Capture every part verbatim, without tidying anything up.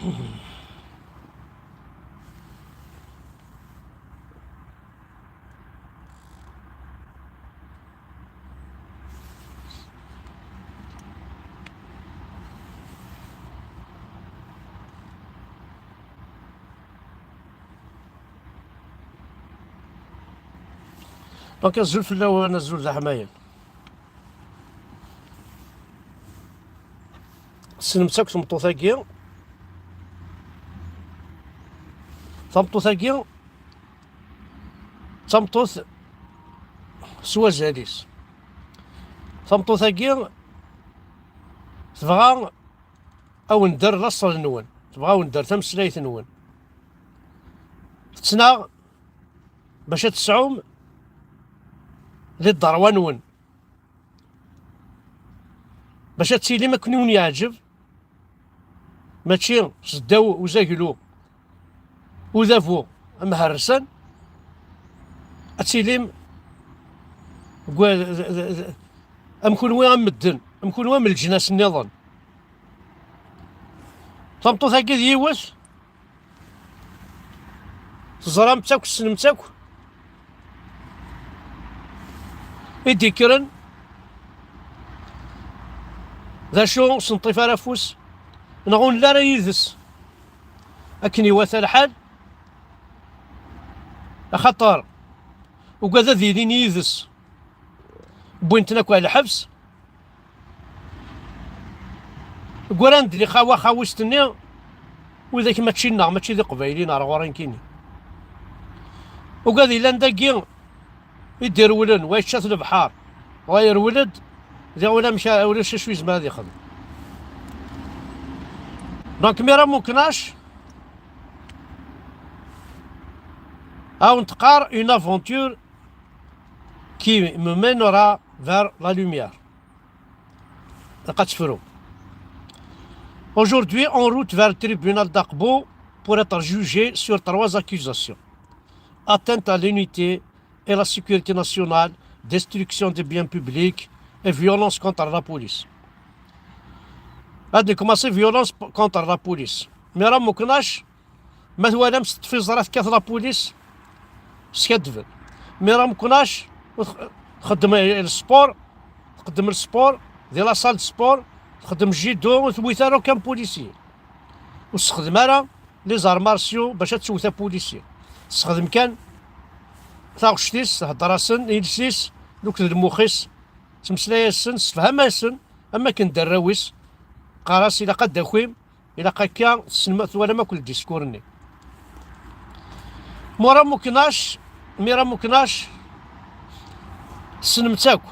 Donc, azul fell-awen, azul d aḥmayan. Tessnemt akk tmeṭṭut-agi? Tameṭṭut-agi d tameṭṭut s wazal-is. Tameṭṭut-agi tebɣa a wen-der laṣel-nwen, tebɣa a wen-der tameslayt-nwen. Tettnaɣ bac ad tesɛum di ddrewa-nwen, bac ad tilim akken i wen-yeɛǧeb, mačči s ddaw uzaglu, udabu amherrsen, ad tilim deg wa-, d-, d-, d-, am kunwi am medden, am kunwi am leǧnas nniḍen. Tameṭṭut-agi d yiwet, teẓram-tt akk, tessnem-tt akk, i d-ikkren d acu ur s-neṭṭif ara afus, neɣ ur nelli ara yid-s akken iwata lḥal, axaṭer ugad ad ilin yid-s, wwin-ten akk ar lḥebs. Ggran-d lixawa xawist-nni, widak mačči nneɣ, mačči d iqbayliyen ar ɣur-i nekkini. Ugad yellan dagi i d-irewlen, wa yečča-t lebḥer, wa yerwel-d, diɣ ulamek, ulac acu yezmer ad ixdem. Donc, Mira Muknac, a wen-teqqar une aventure qui me mènera vers la lumière. Laqat tefru. Aujourd'hui, en route vers le tribunal d'Aqbou pour être jugé sur trois accusations. Atteinte à l'unité et la sécurité nationale, destruction des biens publics et violence contre la police. Ad nkumaṣi violence p-, contre la police. Mira Muknac, ma twalam s tfiẓra tekkat la police, skaddben. Mira Muknac, tx-, txeddem lsport, txeddem lsport, di la salle de sport, txeddem judo, ur tewwit ara aucun policier. Ur tessexdem ara les arts martiaux bac ad tewwet apulisyi. Tessexdem kan taɣect-is, thedder-asen, iles-is, akked lmux-is, tettmeslay-asen, tessefham-asen, am akken d arraw-is, qqar-as ilaq ad d-takim, ilaq akka, tessnem, twalam akk le discours-nni. Mira Muknac, Mira Muknac, tessnem-tt akk,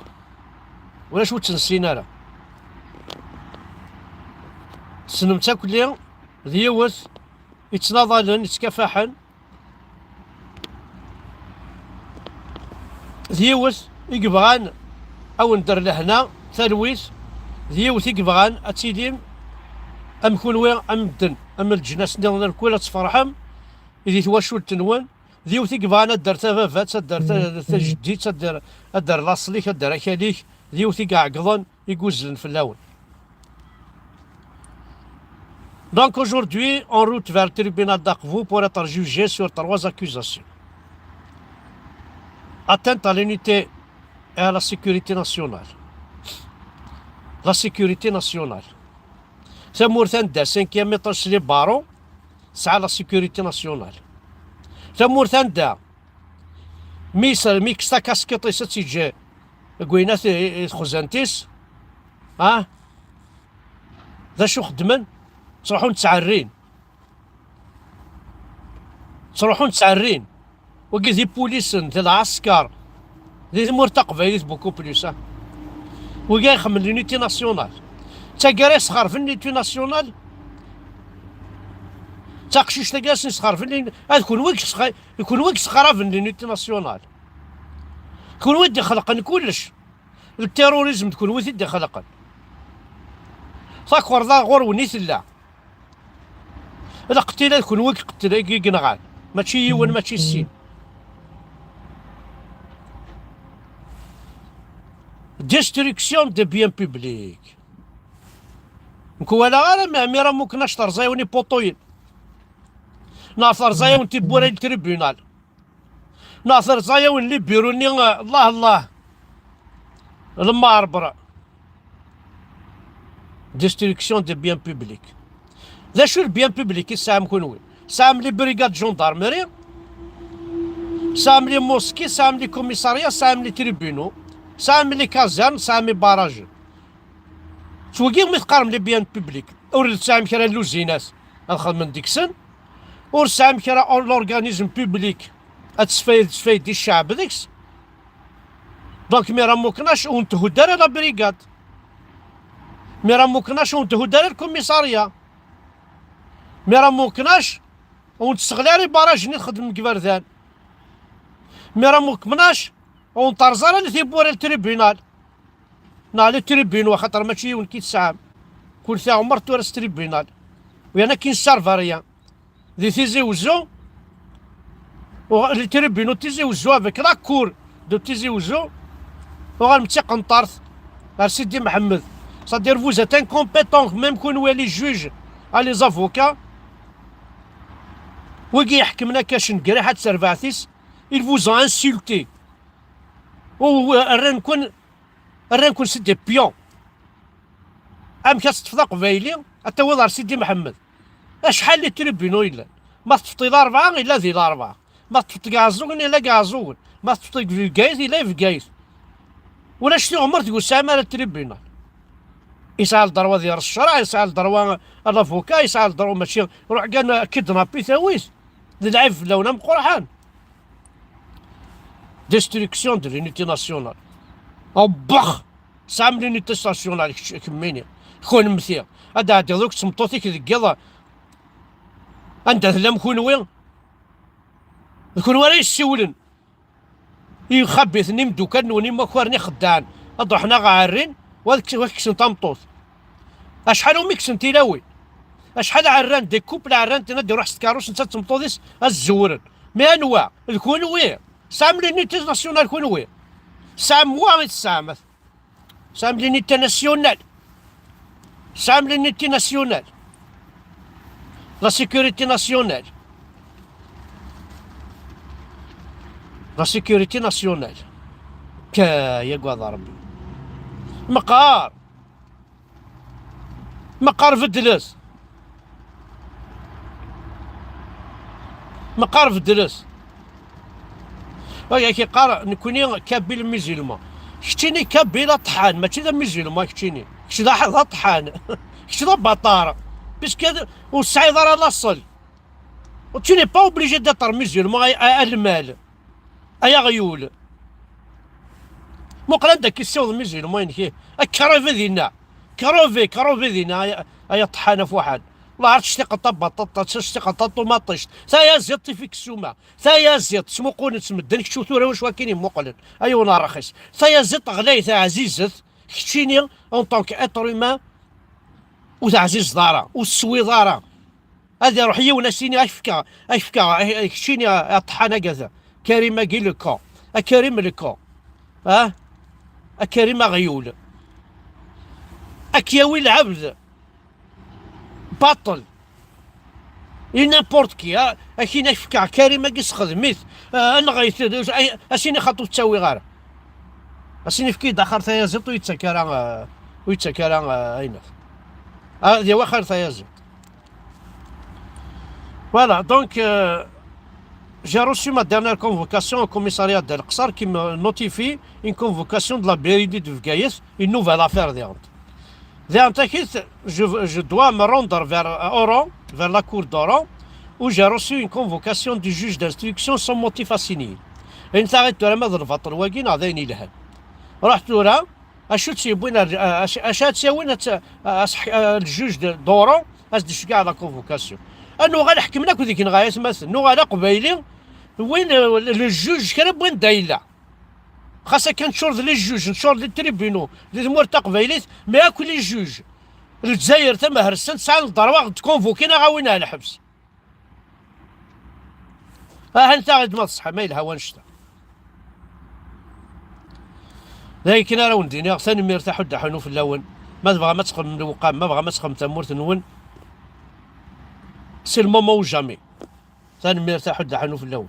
ulac ur tt-nessin ara. Tessnem-tt akk, lli d yiwet yettnaḍalen, yettkafaḥen, d yiwet i yebɣan a wen-der lehna, talwit, d yiwet i yebɣan ad tilim am kunwi, am medden, am leǧnas nniḍen, lkul ad tferḥem di twacult-nwen, d yiwet i yebɣan ad der tababat, ad der ta-, tajeddit, ad der, ad der laṣel-ik, ad der akal-ik, d yiwet i iɛeggḍen, i yuzzlen fell-awen. Donc aujourd'hui, en route vers le tribunal d'Aqbou pour être jugé sur trois accusations. Atteinte à l'unité et à la sécurité nationale. La sécurité nationale. Tamurt anda cinquième étage s les barreaux, tesɛa la sécurité nationale. Tamurt anda mi s-, mi yekkes takaskiṭ-is ad tt-yeǧǧ deg wayen at-, i, i texzant-is, ah, d acu xeddmen? Ttruḥun ttɛerrin. Ttruḥun ttɛerrin. Wagi d ipulisen, d lɛesker. Di tmurt taqbaylit beaucoup plus, ah. Wagi ixemmen l'unité nationale. D taggara yesxerben l'unité nationale. D taqcict-agi asen yesxerben l'uni-, ah, d kunwi i yesx-, d kunwi i yesxeraben l'unité nationale. Kunwi i d-ixelqen kullec. Le terrorisme d kunwi i t-id-ixelqen. Takerḍa ɣur-wen i tella. Lqetila d kunwi i iqettlen, i yenɣan. Mačči yiwen, mačči sin. Destruction des biens publics. Nekk walaɣ ara mi, mi ara mukken acu terẓa-yawen ipuṭuyen, neɣ terẓa-yawen tiwwura n tribunal, neɣ terẓa-yawen les bureaux-nni, eh, Allah, Allah, le marbre. Destruction des biens publics. D acu le bien public i tesɛam kunwi? Tesɛam les brigades de gendarmerie, tesɛam les mosquées, tesɛam les commissariats, tesɛam les tribunaux, tesɛam les casernes, tesɛam les barrages. S wigi mi teqqarem les biens publics, ur tesɛam kra n luzinat ad xedmen deg-sen, ur tesɛam kra en l'organisme public ad tesfay-, tesfaydi ccɛeb deg-s. Donc, mi ara mukken acu ur nthudd ara la brigade. Mi ara mukken acu ur nthudd ara le commissariat. Mi ara mukken acu ur ntseɣli ara les barrages-nni txeddmem deg iberdan. Mi ara mukken acu ur nterẓ ara les tiwwura n tribunal. Neɣ les tribunaux, axaṭer mačči yiwen ki tesɛam. Kul tiɣmert tura s tribunal. U yerna qui ne servent à rien. Di Tizi Wezzu, uɣ-, les tribunaux de Tizi Wezzu avec la cour de Tizi Wezzu, uɣalem d tiqenṭart ar Sidi Mḥemmed. C'est-à-dire, vous êtes incompétents, même kunwi, les juges, à les avocats. Wigi iḥekmen akka cengraḥ ad terbaɛt-is, ils vous ont insulté. U rran-ken, rran-ken c'est des pions. Amek ad teṭṭfeḍ aqbayli, ad tawiḍ ar Sidi Mḥemmed? Acḥal n tribunaux yellan? Ma teṭṭfeḍ i Larebɛa, yella di Larebɛa. Ma teṭṭfeḍ deg Iɛeẓẓugen, yella deg Iɛeẓẓugen. Ma teṭṭfeḍ deg Bgayet, yella di Bgayet. Ulac tiɣmert deg ur tesɛim ara tribunal. Yesɛa le droit ad yerẓ ccreɛ, yesɛa le droit à l'avocat, yesɛa le droit, mačči ruḥ kan kidnappit, awi-t. D lɛib fell-awen am qurḥan. Destruction de l'unité nationale. Awbex! Tesɛam l'unité nationale, kečč, kemmini, kunemti. Ad d-ɛeddiḍ akk d tmeṭṭut-ik deg yiḍ. Anda tellam kunwi? D kunwi ara yessiwlen i yixabiten, imeddukal-nwen, imakaren ixeddɛen, ad ruḥen ad ɣ-ɛerrin, u ad k-, u ad kksen tameṭṭut. Acḥal umi kksen tilawin? Acḥal ɛerran, des couples ɛerran, tin ad iruḥ s tkeṛṛust, netta d tmeṭṭut-is ad zewren. Mais anwa? D kunwi. Tesɛam l'unité nationale kunwi. Tesɛam wa i tesɛam. Tesɛam l'unité nationale. Tesɛam l'unité nationale. La sécurité nationale. La sécurité nationale. Ka, ya gad Rebbi. Meqqar. Meqqar beddlet. Meqqar beddlet. Ay, ak iqqar, nekkni kabyle musulman. Keččini kabyle aṭḥan, mačči d amusulman keččini. Kečč d aḥ-, d aṭḥan. Kečč d abaṭar. Puisque ur tesɛiḍ ara laṣel. Tu n'es pas obligé d'être musulman, ay, ay, a lmal. Ay aɣyul. Muqel anda k-issiweḍ musulman-inek. Ad crevé dinna. Crevé, crevé dinna, ay, ay aṭḥan afuḥan. Wallah, ar tectiqeḍ tabaṭaṭ, ar tectiqeḍ taṭumaṭict. Tayaziḍt tif iksuma. Tayaziḍt, ttmuqulen-tt medden, kečč ur tura wacu akken imuqlen. Ay win ṛxis. Tayaziḍt ɣlayet, ɛzizet. Keččini, en tant que être humain, ur teɛzizeḍ ara, ur teswiḍ ara. Ad iruḥ yiwen, ad s-yini, "Ad k-fkeɣ, ad k-fkeɣ, a, a, keččini, a, a ṭṭḥan-agi, a Karim-agi le con, a Karim le con, a, a Karim aɣyul." Ad k-yawi lɛebd baṭel, i n'importe qui, a, ad k-yini, "Ad k-fkeɣ Karim-agi, sexdem-it, a, enɣ-it, a, a s-yini xaṭi ur t-ttawiɣ ara." A s-yini, "Efk-iyi-d axir tayaziḍt ur yettak ara, a, ur yettak ara, a, aynet." Ad yawi axir tayaziḍt. Voilà, donc, euh, j'ai reçu ma dernière convocation au commissariat d'El Qsar qui me notifie une convocation de la B I D de Bgayet, une nouvelle affaire, diɣen. Diɣen takit, je, je dois me rendre vers, euh, Oran, vers la cour d'Oran, où j'ai reçu une convocation du juge d'instruction sans motif assigné. Ayen taɣit tura ma d lbaṭel wagi neɣ d ayen yelhan. Ruḥ tura, Acu tt-yewwin ar, a-, acu, acu ad tt-yawin ad tt-, a-, aseḥ-, a-, le juge de, d'Oran, ad s-d-iceggeɛ la convocation. Ad nuɣal ḥekmen akk deg-neɣ ay atmaten, nuɣal aqbayli, win, eh, le juge kra n wanda yella. Xas akken teččur d les juges, neččur d les tribunaux, di tmurt taqbaylit, mais akk les juges, Lezzayer tamehressant, sɛan le droit ad d-convoquin aɣ-awin ar lḥebs. Aha, ntaɣ-id ma d ṣṣeḥ, ma yelha wannect-a. D ayen kan ara wen-d-iniɣ, tanemmirt, aḥuddu aḥunu fell-awen. Ma tebɣam ad txedmem lewqam, ma tebɣam ad txedmem tamurt-nwen, c'est le moment ou jamais. Tanemmirt a Ḥud Laḥanu fell-awen.